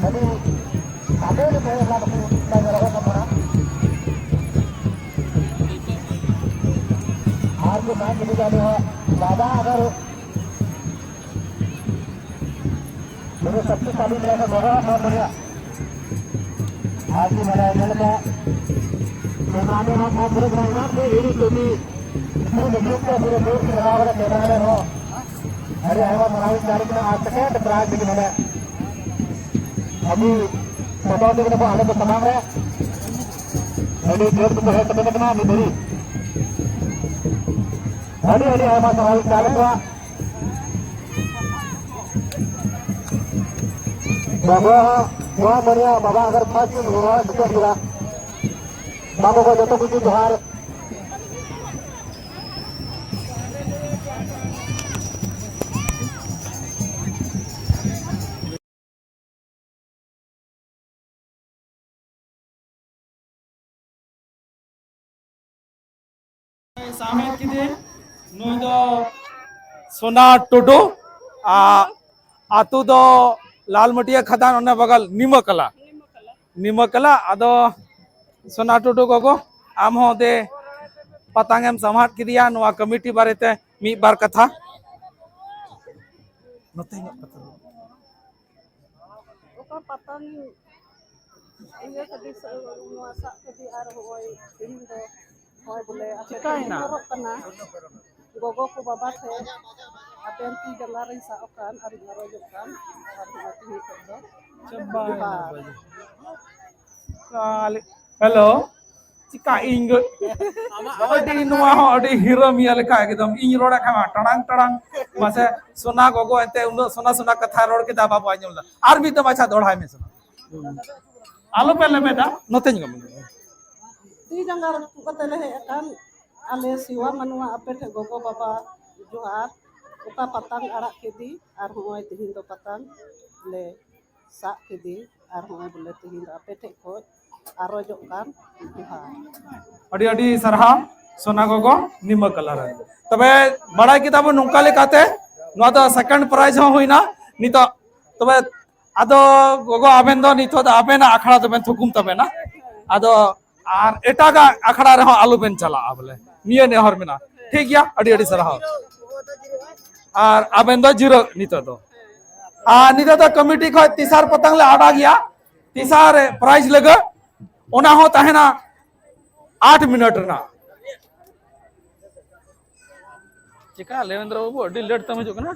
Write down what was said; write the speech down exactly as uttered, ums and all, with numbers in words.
ᱟᱹᱰᱤ ᱥᱟᱸᱜᱮ ᱜᱮ ᱛᱟᱦᱮᱸ ᱠᱟᱱᱟ ᱱᱩᱠᱩ ᱧᱮᱞᱚᱜᱚᱜ ᱠᱟᱱᱟ᱾ ᱟᱨ ᱠᱚ ᱥᱟᱸᱜᱮ ᱜᱮ ᱟᱞᱮ ᱦᱚᱸ ᱵᱟᱵᱟ ᱟᱜᱟᱨ ᱯᱩᱨᱟᱹ ᱥᱚᱠᱛᱤᱥᱟᱞᱤ ᱢᱮᱱᱟᱜ ᱠᱚᱣᱟ ᱵᱟᱵᱟ ᱦᱚᱸ ᱵᱟᱵᱟ᱾ ᱟᱨ ᱠᱚ ᱢᱟᱱᱮ ᱧᱮᱞ ᱢᱮ, ᱠᱮᱢᱨᱟ ᱢᱮᱱ ᱦᱚᱸ ᱯᱩᱨᱟᱹ ᱜᱨᱟᱭᱱᱟᱨ ᱠᱚ ᱦᱤᱲᱤᱧ ᱠᱟᱹᱢᱤ ᱯᱩᱨᱟᱹ ᱢᱤᱫ ᱛᱮ ᱯᱩᱨᱟᱹ ᱡᱳᱨ ᱠᱚ ᱞᱟᱜᱟᱣ ᱠᱟᱫᱟ ᱠᱮᱢᱨᱟ ᱢᱮᱱ ᱦᱚᱸ᱾ ᱟᱹᱰᱤ ᱟᱭᱢᱟ ᱥᱟᱨᱦᱟᱣ ᱤᱧ ᱪᱟᱞ ᱠᱟᱱᱟ ᱟᱨ ᱥᱮᱠᱮᱱᱰ ᱯᱨᱟᱭᱤᱡᱽ ᱞᱟᱹᱜᱤᱫ ᱱᱚᱰᱮ ᱟᱹᱰᱤ ᱥᱟᱯᱲᱟᱣ ᱛᱮ ᱠᱟᱱᱟ ᱠᱚ ᱟᱞᱮ ᱠᱚ ᱥᱟᱢᱟᱝ ᱨᱮ ᱟᱹᱰᱤ ᱡᱳᱨ ᱠᱚ ᱦᱮᱡ ᱥᱮᱴᱮᱨ ᱠᱟᱱᱟ ᱱᱤᱛ ᱫᱷᱟᱹᱵᱤᱡ᱾ ᱟᱹᱰᱤ ᱟᱹᱰᱤ ᱟᱭᱢᱟ ᱥᱟᱨᱦᱟᱣ ᱤᱧ ᱪᱟᱞ ᱠᱚᱣᱟ᱾ ᱵᱟᱵᱟ ᱱᱚᱣᱟ ᱢᱟᱹᱱᱭᱟ ᱵᱟᱵᱟ ᱟᱜᱟᱨ ᱯᱷᱟᱥᱴ ᱱᱚᱣᱟ ᱫᱤᱥᱚᱢ ᱠᱟᱱᱟ᱾ ᱵᱟᱵᱟ ᱠᱚ ᱡᱚᱛᱚ ᱠᱚᱜᱮ ᱡᱚᱦᱟᱨ᱾ ᱥᱟᱶᱦᱮᱫ ᱠᱤᱫᱟᱹᱧ᱾ ᱱᱩᱭ ᱫᱚ ᱥᱳᱱᱟ ᱴᱩᱰᱩ, ᱟ, ᱟᱛᱳ ᱫᱚ ᱞᱟᱞᱢᱟᱹᱴᱤᱭᱟᱹ ᱠᱷᱟᱫᱟᱱ, ᱚᱱᱟ ᱵᱟᱜᱟᱞ ᱱᱤᱢᱟᱹᱠᱟᱞᱟ, ᱱᱤᱢᱟᱹᱠᱟᱞᱟ᱾ ᱟᱫᱚ ᱥᱳᱱᱟ ᱴᱩᱰᱩ ᱜᱚᱜᱚ, ᱟᱢ ᱦᱚᱸ ᱫᱮ ᱯᱟᱛᱟᱝ ᱮᱢ ᱥᱟᱢᱟᱦᱟᱫ ᱠᱮᱫᱮᱭᱟ, ᱱᱚᱣᱟ ᱠᱚᱢᱤᱴᱤ ᱵᱟᱨᱮᱛᱮ ᱢᱤᱫ ᱵᱟᱨ ᱠᱟᱛᱷᱟ᱾ ᱱᱚᱛᱮ ᱧᱚᱜ ᱠᱟᱛᱷᱟ᱾ ᱚᱠᱟ ᱯᱟᱛᱟᱝ ᱤᱭᱟᱹ ᱠᱮᱫᱮ ᱥᱮ ᱱᱚᱣᱟ ᱥᱟᱵ ᱠᱮᱫᱮ ᱟᱨ ᱦᱚᱸᱜᱼᱚᱭ ᱛᱮᱦᱮᱧ ᱫᱚ ᱦᱚᱸᱜᱼᱚᱭ ᱵᱚᱞᱮ ᱟᱯᱮ ᱴᱷᱮᱱ ᱪᱤᱠᱟᱹᱭᱮᱱᱟ? ᱱᱮᱦᱚᱨᱚᱜ ᱠᱟᱱᱟ, ᱜᱚᱜᱚ ᱠᱚ ᱵᱟᱵᱟ ᱴᱷᱮᱱ ᱟᱵᱮᱱ ᱛᱤ ᱡᱟᱸᱜᱟ ᱨᱮᱧ ᱥᱟᱵ ᱟᱠᱟᱱ ᱟᱨᱤᱧ ᱟᱨᱚᱡᱚᱜ ᱠᱟᱱ ᱟᱨ ᱱᱚᱣᱟ ᱛᱮᱦᱮᱧ ᱠᱷᱚᱱ ᱫᱚ ᱪᱟᱵᱟᱭᱮᱱᱟ ᱡᱚᱦᱟᱨ᱾ ᱵᱟᱹᱵᱩ᱾ ᱦᱮᱞᱳ, ᱪᱤᱠᱟ ᱤᱧ ᱜᱚ-, ᱟᱹᱰᱤ ᱱᱚᱣᱟ ᱦᱚᱸ ᱟᱹᱰᱤ ᱦᱤᱨᱟᱹ ᱢᱤᱭᱟ ᱞᱮᱠᱟ ᱮᱠᱫᱚᱢ ᱤᱧ ᱨᱚᱲᱮᱫ ᱠᱷᱟᱱ ᱢᱟ ᱴᱟᱲᱟᱝ ᱴᱟᱲᱟᱝ᱾ ᱢᱟᱥᱮ ᱥᱳᱱᱟ ᱜᱚᱜᱚ ᱮᱱᱛᱮ ᱩᱱᱟᱹᱜ ᱥᱳᱱᱟ ᱥᱳᱱᱟ ᱠᱟᱛᱷᱟ ᱨᱚᱲ ᱠᱮᱫᱟ, ᱵᱟᱵᱚ ᱟᱸᱡᱚᱢ ᱞᱮᱫᱟ᱾ ᱟᱨ ᱢᱤᱫ ᱫᱚ ᱢᱟᱪᱷᱟ ᱫᱚᱦᱲᱟᱭ ᱢᱮ ᱥᱳᱱᱟ᱾ ᱟᱞᱚ ᱯᱮ ᱞᱮᱵᱮᱫᱟ, ᱱᱚᱛᱮᱧ ᱜᱚᱢᱮ᱾ ᱛᱤ ᱡᱟᱸᱜᱟ ᱨᱟᱹᱯᱩᱫ ᱠᱟᱛᱮ ᱞᱮ ᱦᱮᱡ ᱟᱠᱟᱱ ᱟᱞᱮ ᱥᱤᱣᱟ ᱢᱟᱱᱣᱟ ᱟᱯᱮ ᱴᱷᱮᱱ ᱜᱚᱜᱚ ᱵᱟᱵᱟ ᱡᱚᱦᱟᱨ᱾ ᱚᱠᱟ ᱯᱟᱛᱟᱝ ᱟᱲᱟᱜ ᱠᱮᱫᱮ ᱟᱨ ᱦᱚᱸᱜᱼᱚᱭ ᱛᱤᱦᱤᱧ ᱫᱚ ᱯᱟᱛᱟᱝ ᱞᱮ ᱥᱟᱵ ᱠᱮᱫᱮ ᱟᱨ ᱦᱚᱸᱜᱼᱚᱭ ᱵᱚᱞᱮ ᱛᱤᱦᱤᱧ ᱫᱚ ᱟᱯᱮ ᱴᱷᱮᱡ ᱠᱷᱚᱡ ᱟᱨᱚᱡᱚᱜ ᱠᱟᱱ ᱡᱚᱦᱟᱨ᱾ ᱟᱹᱰᱤ ᱟᱹᱰᱤ ᱥᱟᱨᱦᱟᱣ ᱥᱳᱱᱟ ᱜᱚᱜᱚ ᱱᱤᱢᱟᱹ ᱠᱟᱞᱟ ᱨᱮᱱ᱾ ᱛᱚᱵᱮ ᱵᱟᱲᱟᱭ ᱠᱮᱫᱟ ᱵᱚᱱ ᱱᱚᱝᱠᱟ ᱞᱮᱠᱟᱛᱮ ᱱᱚᱣᱟ ᱫᱚ ᱥᱮᱠᱮᱱᱰ ᱯᱨᱟᱭᱤᱡᱽ ᱦᱚᱸ ᱦᱩᱭᱱᱟ᱾ ᱱᱤᱛᱚᱜ ᱛᱚᱵᱮ ᱟᱫᱚ ᱜᱚᱜᱚ, ᱟᱵᱮᱱ ᱫᱚ ᱱᱤᱛᱚᱜ ᱫᱚ ᱟᱵᱮᱱᱟᱜ ᱟᱠᱷᱲᱟ ᱫᱚᱵᱮᱱ ᱛᱷᱩᱠᱩᱢ ᱛᱟᱵᱮᱱᱟ᱾ ᱟᱫᱚ ᱟᱨ ᱮᱴᱟᱜᱟᱜ ᱟᱠᱷᱲᱟ ᱨᱮᱦᱚᱸ ᱟᱞᱚᱵᱮᱱ ᱪᱟᱞᱟᱜᱼᱟ ᱵᱚᱞᱮ, ᱱᱤᱭᱟᱹ ᱱᱮᱦᱚᱨ ᱢᱮᱱᱟᱜᱼᱟ᱾ ᱴᱷᱤᱠ ᱜᱮᱭᱟ, ᱟᱹᱰᱤ ᱟᱹᱰᱤ ᱥᱟᱨᱦᱟᱣ᱾ ᱟᱨ ᱟᱵᱮᱱ ᱫᱚ ᱡᱤᱨᱟᱹᱜ ᱱᱤᱛᱚᱜ ᱫᱚ᱾ ᱟᱨ ᱱᱤᱛᱚᱜ ᱫᱚ ᱠᱚᱢᱤᱴᱤ ᱠᱷᱚᱱ ᱛᱮᱥᱟᱨ ᱯᱚᱛᱟᱝ ᱞᱮ ᱟᱲᱟᱜ ᱜᱮᱭᱟ, ᱛᱮᱥᱟᱨ ᱯᱨᱟᱭᱤᱡᱽ ᱞᱟᱹᱜᱤᱫ, ᱚᱱᱟ ᱦᱚᱸ ᱛᱟᱦᱮᱱᱟ ᱟᱴ ᱢᱤᱱᱤᱴ ᱨᱮᱱᱟᱜ᱾ ᱪᱮᱠᱟ ᱞᱮᱵᱮᱱᱫᱨᱚ ᱵᱟᱹᱵᱩ, ᱟᱹᱰᱤ ᱞᱮᱴ ᱛᱮᱢ ᱦᱤᱡᱩᱜ ᱠᱟᱱᱟ?